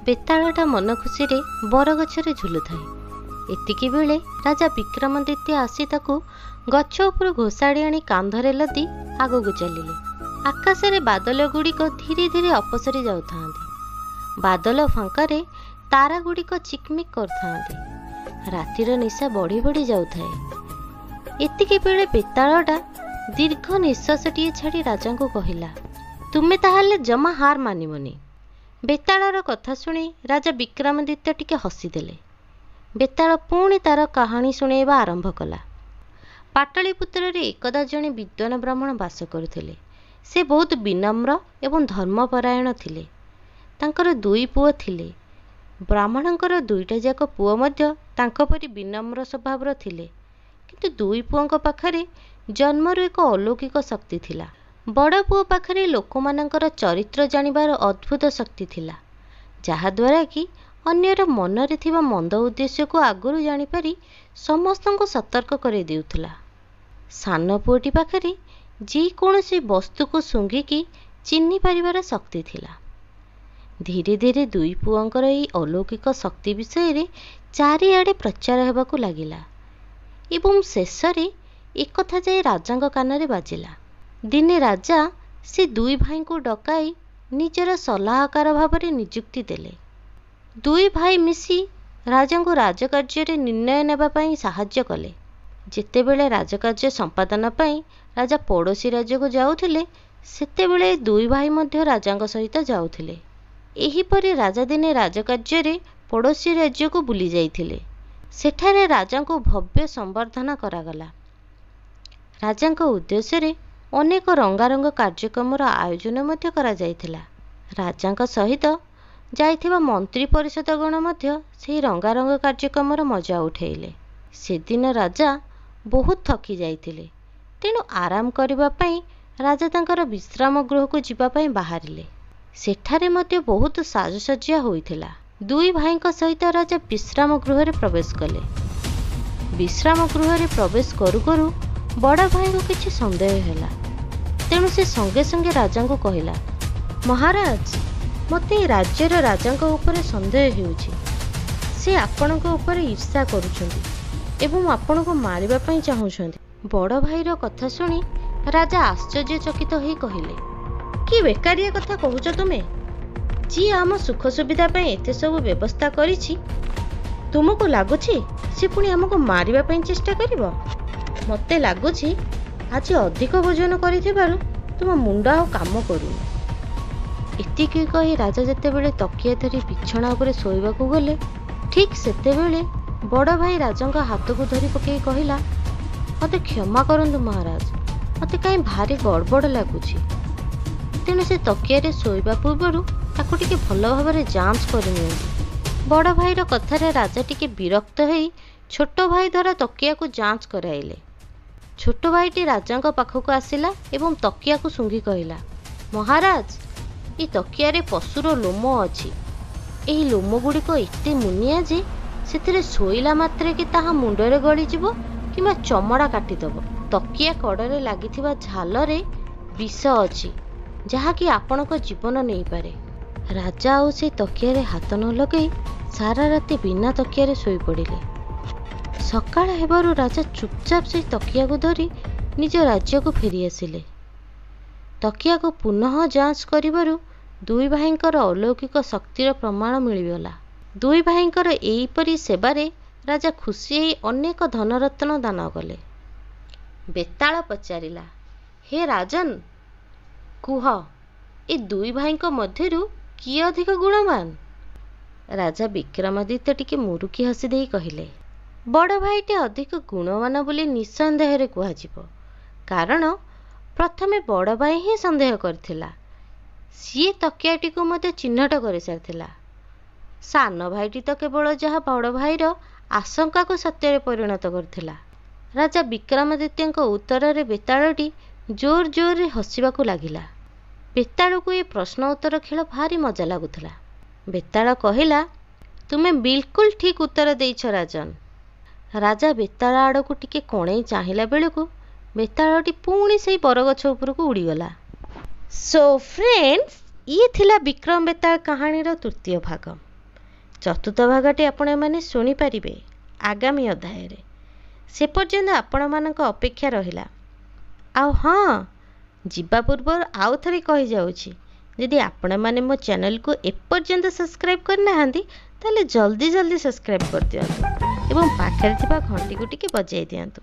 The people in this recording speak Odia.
ବେତାଳଟା ମନ ଖୁସିରେ ବରଗଛରେ ଝୁଲୁଥାଏ। ଏତିକି ବେଳେ ରାଜା ବିକ୍ରମାଦିତ୍ୟ ଆସି ତାକୁ ଗଛ ଉପରୁ ଘୋଷାଡ଼ି ଆଣି କାନ୍ଧରେ ଲଦି ଆଗକୁ ଚାଲିଲେ। ଆକାଶରେ ବାଦଲ ଗୁଡ଼ିକ ଧୀରେ ଧୀରେ ଅପସରି ଯାଉଥାନ୍ତି। ବାଦଲ ଫାଙ୍କରେ ତାରାଗୁଡ଼ିକ ଚିକମିକ କରୁଥାନ୍ତି। ରାତିର ନିଶା ବଢ଼ି ବଢ଼ି ଯାଉଥାଏ। ଏତିକି ବେଳେ ବେତାଳଟା ଦୀର୍ଘ ନିଶ୍ୱାସଟିଏ ଛାଡ଼ି ରାଜାଙ୍କୁ କହିଲା, ତୁମେ ତାହେଲେ ଜମା ହାର ମାନିବନି? ବେତାଳର କଥା ଶୁଣି ରାଜା ବିକ୍ରମାଦିତ୍ୟ ଟିକେ ହସିଦେଲେ। ବେତାଳ ପୁଣି ତାର କାହାଣୀ ଶୁଣାଇବା ଆରମ୍ଭ କଲା। ପାଟଳିପୁତ୍ରରେ ଏକଦା ଜଣେ ବିଦ୍ୱାନ ବ୍ରାହ୍ମଣ ବାସ କରୁଥିଲେ। ସେ ବହୁତ ବିନମ୍ର ଏବଂ ଧର୍ମପରାୟଣ ଥିଲେ। ତାଙ୍କର ଦୁଇ ପୁଅ ଥିଲେ। ବ୍ରାହ୍ମଣଙ୍କର ଦୁଇଟା ଯାକ ପୁଅ ମଧ୍ୟ ତାଙ୍କ ପରି ବିନମ୍ର ସ୍ୱଭାବର ଥିଲେ। କିନ୍ତୁ ଦୁଇ ପୁଅଙ୍କ ପାଖରେ ଜନ୍ମରୁ ଏକ ଅଲୌକିକ ଶକ୍ତି ଥିଲା। ବଡ଼ ପୁଅ ପାଖରେ ଲୋକମାନଙ୍କର ଚରିତ୍ର ଜାଣିବାର ଅଦ୍ଭୁତ ଶକ୍ତି ଥିଲା, ଯାହାଦ୍ୱାରା କି ଅନ୍ୟର ମନରେ ଥିବା ମନ୍ଦ ଉଦ୍ଦେଶ୍ୟକୁ ଆଗରୁ ଜାଣିପାରି ସମସ୍ତଙ୍କୁ ସତର୍କ କରାଇ ଦେଉଥିଲା। ସାନ ପୁଅଟି ପାଖରେ ଯେକୌଣସି ବସ୍ତୁକୁ ଶୁଙ୍ଘିକି ଚିହ୍ନି ପାରିବାର ଶକ୍ତି ଥିଲା। ଧୀରେ ଧୀରେ ଦୁଇ ପୁଅଙ୍କର ଏହି ଅଲୌକିକ ଶକ୍ତି ବିଷୟରେ ଚାରିଆଡ଼େ ପ୍ରଚାର ହେବାକୁ ଲାଗିଲା ଏବଂ ଶେଷରେ ଏକଥା ଯାଇ ରାଜାଙ୍କ କାନରେ ବାଜିଲା। ଦିନେ ରାଜା ସେ ଦୁଇ ଭାଇଙ୍କୁ ଡକାଇ ନିଜର ସଲାହକାର ଭାବରେ ନିଯୁକ୍ତି ଦେଲେ। ଦୁଇ ଭାଇ ମିଶି ରାଜାଙ୍କୁ ରାଜକାର୍ଯ୍ୟରେ ନିର୍ଣ୍ଣୟ ନେବା ପାଇଁ ସାହାଯ୍ୟ କଲେ। ଯେତେବେଳେ ରାଜକାର୍ଯ୍ୟ ସମ୍ପାଦନ ପାଇଁ ରାଜା ପଡ଼ୋଶୀ ରାଜ୍ୟକୁ ଯାଉଥିଲେ, ସେତେବେଳେ ଦୁଇ ଭାଇ ମଧ୍ୟ ରାଜାଙ୍କ ସହିତ ଯାଉଥିଲେ। ଏହିପରି ରାଜା ଦିନେ ରାଜକାର୍ଯ୍ୟରେ ପଡ଼ୋଶୀ ରାଜ୍ୟକୁ ବୁଲି ଯାଇଥିଲେ। ସେଠାରେ ରାଜାଙ୍କୁ ଭବ୍ୟ ସମ୍ବର୍ଦ୍ଧନା କରାଗଲା। ରାଜାଙ୍କ ଉଦ୍ଦେଶ୍ୟରେ ଅନେକ ରଙ୍ଗାରଙ୍ଗ କାର୍ଯ୍ୟକ୍ରମର ଆୟୋଜନ ମଧ୍ୟ କରାଯାଇଥିଲା। ରାଜାଙ୍କ ସହିତ ଯାଇଥିବା ମନ୍ତ୍ରୀ ପରିଷଦଗଣ ମଧ୍ୟ ସେହି ରଙ୍ଗାରଙ୍ଗ କାର୍ଯ୍ୟକ୍ରମର ମଜା ଉଠାଇଲେ। ସେଦିନ ରାଜା ବହୁତ ଥକି ଯାଇଥିଲେ। ତେଣୁ ଆରାମ କରିବା ପାଇଁ ରାଜା ତାଙ୍କର ବିଶ୍ରାମ ଗୃହକୁ ଯିବା ପାଇଁ ବାହାରିଲେ। ସେଠାରେ ମଧ୍ୟ ବହୁତ ସାଜସଜ୍ଜା ହୋଇଥିଲା। ଦୁଇ ଭାଇଙ୍କ ସହିତ ରାଜା ବିଶ୍ରାମ ଗୃହରେ ପ୍ରବେଶ କଲେ। ବିଶ୍ରାମ ଗୃହରେ ପ୍ରବେଶ କରୁ କରୁ ବଡ଼ ଭାଇଙ୍କୁ କିଛି ସନ୍ଦେହ ହେଲା। ତେଣୁ ସେ ସଙ୍ଗେ ସଙ୍ଗେ ରାଜାଙ୍କୁ କହିଲା, ମହାରାଜ, ମୋତେ ଏ ରାଜ୍ୟର ରାଜାଙ୍କ ଉପରେ ସନ୍ଦେହ ହେଉଛି। ସେ ଆପଣଙ୍କ ଉପରେ ଈର୍ଷା କରୁଛନ୍ତି ଏବଂ ଆପଣଙ୍କୁ ମାରିବା ପାଇଁ ଚାହୁଁଛନ୍ତି। ବଡ଼ ଭାଇର କଥା ଶୁଣି ରାଜା ଆଶ୍ଚର୍ଯ୍ୟଚକିତ ହୋଇ କହିଲେ, କି ବେକାରିଆ କଥା କହୁଛ ତୁମେ? ଯିଏ ଆମ ସୁଖ ସୁବିଧା ପାଇଁ ଏତେ ସବୁ ବ୍ୟବସ୍ଥା କରିଛି, ତୁମକୁ ଲାଗୁଛି ସେ ପୁଣି ଆମକୁ ମାରିବା ପାଇଁ ଚେଷ୍ଟା କରିବ? ମୋତେ ଲାଗୁଛି ଆଜି ଅଧିକ ଭୋଜନ କରିଥିବାରୁ ତୁମ ମୁଣ୍ଡ ଆଉ କାମ କରୁନି। ଏତିକି କହି ରାଜା ଯେତେବେଳେ ତକିଆ ଧରି ବିଛଣା ଉପରେ ଶୋଇବାକୁ ଗଲେ, ଠିକ୍ ସେତେବେଳେ ବଡ଼ ଭାଇ ରାଜାଙ୍କ ହାତକୁ ଧରି ପକାଇ କହିଲା, ମୋତେ କ୍ଷମା କରନ୍ତୁ ମହାରାଜ, ମୋତେ କାହିଁ ଭାରି ଗଡ଼ବଡ଼ ଲାଗୁଛି। ତେଣୁ ସେ ତକିଆରେ ଶୋଇବା ପୂର୍ବରୁ ତାକୁ ଟିକେ ଭଲ ଭାବରେ ଯାଞ୍ଚ କରିନିଅନ୍ତୁ। ବଡ଼ ଭାଇର କଥାରେ ରାଜା ଟିକେ ବିରକ୍ତ ହେଇ ଛୋଟ ଭାଇ ଦ୍ୱାରା ତକିଆକୁ ଯାଞ୍ଚ କରାଇଲେ। ଛୋଟ ଭାଇଟି ରାଜାଙ୍କ ପାଖକୁ ଆସିଲା ଏବଂ ତକିଆକୁ ଶୁଙ୍ଘି କହିଲା, ମହାରାଜ, ଏ ତକିଆରେ ପଶୁର ଲୋମ ଅଛି। ଏହି ଲୋମ ଗୁଡ଼ିକ ଏତେ ମୁନିଆ ଯେ ସେଥିରେ ଶୋଇଲା ମାତ୍ରକେ ତାହା ମୁଣ୍ଡରେ ଗଳିଯିବ କିମ୍ବା ଚମଡ଼ା କାଟିଦେବ। ତକିଆ କଡ଼ରେ ଲାଗିଥିବା ଝାଲରେ ବିଷ ଅଛି, ଯାହାକି ଆପଣଙ୍କ ଜୀବନ ନେଇପାରେ। ରାଜା ଆଉ ସେ ତକିଆରେ ହାତ ନ ଲଗାଇ ସାରା ରାତି ବିନା ତକିଆରେ ଶୋଇପଡ଼ିଲେ। ସକାଳ ହେବାରୁ ରାଜା ଚୁପଚାପ ସେଇ ତକିଆକୁ ଧରି ନିଜ ରାଜ୍ୟକୁ ଫେରିଆସିଲେ। ତକିଆକୁ ପୁନଃ ଯାଞ୍ଚ କରିବାରୁ ଦୁଇ ଭାଇଙ୍କର ଅଲୌକିକ ଶକ୍ତିର ପ୍ରମାଣ ମିଳିଗଲା। ଦୁଇ ଭାଇଙ୍କର ଏହିପରି ସେବାରେ ରାଜା ଖୁସି ହେଇ ଅନେକ ଧନରତ୍ନ ଦାନ କଲେ। ବେତାଳ ପଚାରିଲା, ହେ ରାଜନ, କୁହ, ଏ ଦୁଇ ଭାଇଙ୍କ ମଧ୍ୟରୁ କିଏ ଅଧିକ ଗୁଣବାନ? ରାଜା ବିକ୍ରମାଦିତ୍ୟ ଟିକେ ମୁରୁକି ହସି ଦେଇ କହିଲେ, ବଡ଼ ଭାଇଟି ଅଧିକ ଗୁଣବାନ ବୋଲି ନିଃସନ୍ଦେହରେ କୁହାଯିବ। କାରଣ ପ୍ରଥମେ ବଡ଼ ଭାଇ ହିଁ ସନ୍ଦେହ କରିଥିଲା। ସିଏ ତକିଆଟିକୁ ମଧ୍ୟ ଚିହ୍ନଟ କରିସାରିଥିଲା। ସାନ ଭାଇଟି ତ କେବଳ ଯାହା ବଡ଼ ଭାଇର ଆଶଙ୍କାକୁ ସତ୍ୟରେ ପରିଣତ କରିଥିଲା। ରାଜା ବିକ୍ରମାଦିତ୍ୟଙ୍କ ଉତ୍ତରରେ ବେତାଳଟି ଜୋର ଜୋରରେ ହସିବାକୁ ଲାଗିଲା। ବେତାଳକୁ ଏ ପ୍ରଶ୍ନ ଉତ୍ତର ଖେଳ ଭାରି ମଜା ଲାଗୁଥିଲା। ବେତାଳ କହିଲା, ତୁମେ ବିଲକୁଲ ଠିକ୍ ଉତ୍ତର ଦେଇଛ ରାଜନ। ରାଜା ବେତାଳ ଆଡ଼କୁ ଟିକେ କଣେଇ ଚାହିଁଲା ବେଳକୁ ବେତାଳଟି ପୁଣି ସେଇ ବରଗଛ ଉପରକୁ ଉଡ଼ିଗଲା। ସୋ ଫ୍ରେଣ୍ଡସ୍, ଇଏ ଥିଲା ବିକ୍ରମ ବେତାଳ କାହାଣୀର ତୃତୀୟ ଭାଗ। ଚତୁର୍ଥ ଭାଗଟି ଆପଣମାନେ ଶୁଣିପାରିବେ ଆଗାମୀ ଅଧ୍ୟାୟରେ। ସେ ପର୍ଯ୍ୟନ୍ତ ଆପଣମାନଙ୍କ ଅପେକ୍ଷା ରହିଲା। ଆଉ ହଁ, ଯିବା ପୂର୍ବରୁ ଆଉ ଥରେ କହିଯାଉଛି, ଯଦି ଆପଣମାନେ ମୋ ଚ୍ୟାନେଲକୁ ଏପର୍ଯ୍ୟନ୍ତ ସବସ୍କ୍ରାଇବ୍ କରିନାହାନ୍ତି, ତାହେଲେ ଜଲ୍ଦି ଜଲ୍ଦି ସବସ୍କ୍ରାଇବ୍ କରିଦିଅନ୍ତୁ ଏବଂ ପାଖରେ ଥିବା ଘଣ୍ଟିକୁ ଟିକେ ବଜାଇ ଦିଅନ୍ତୁ।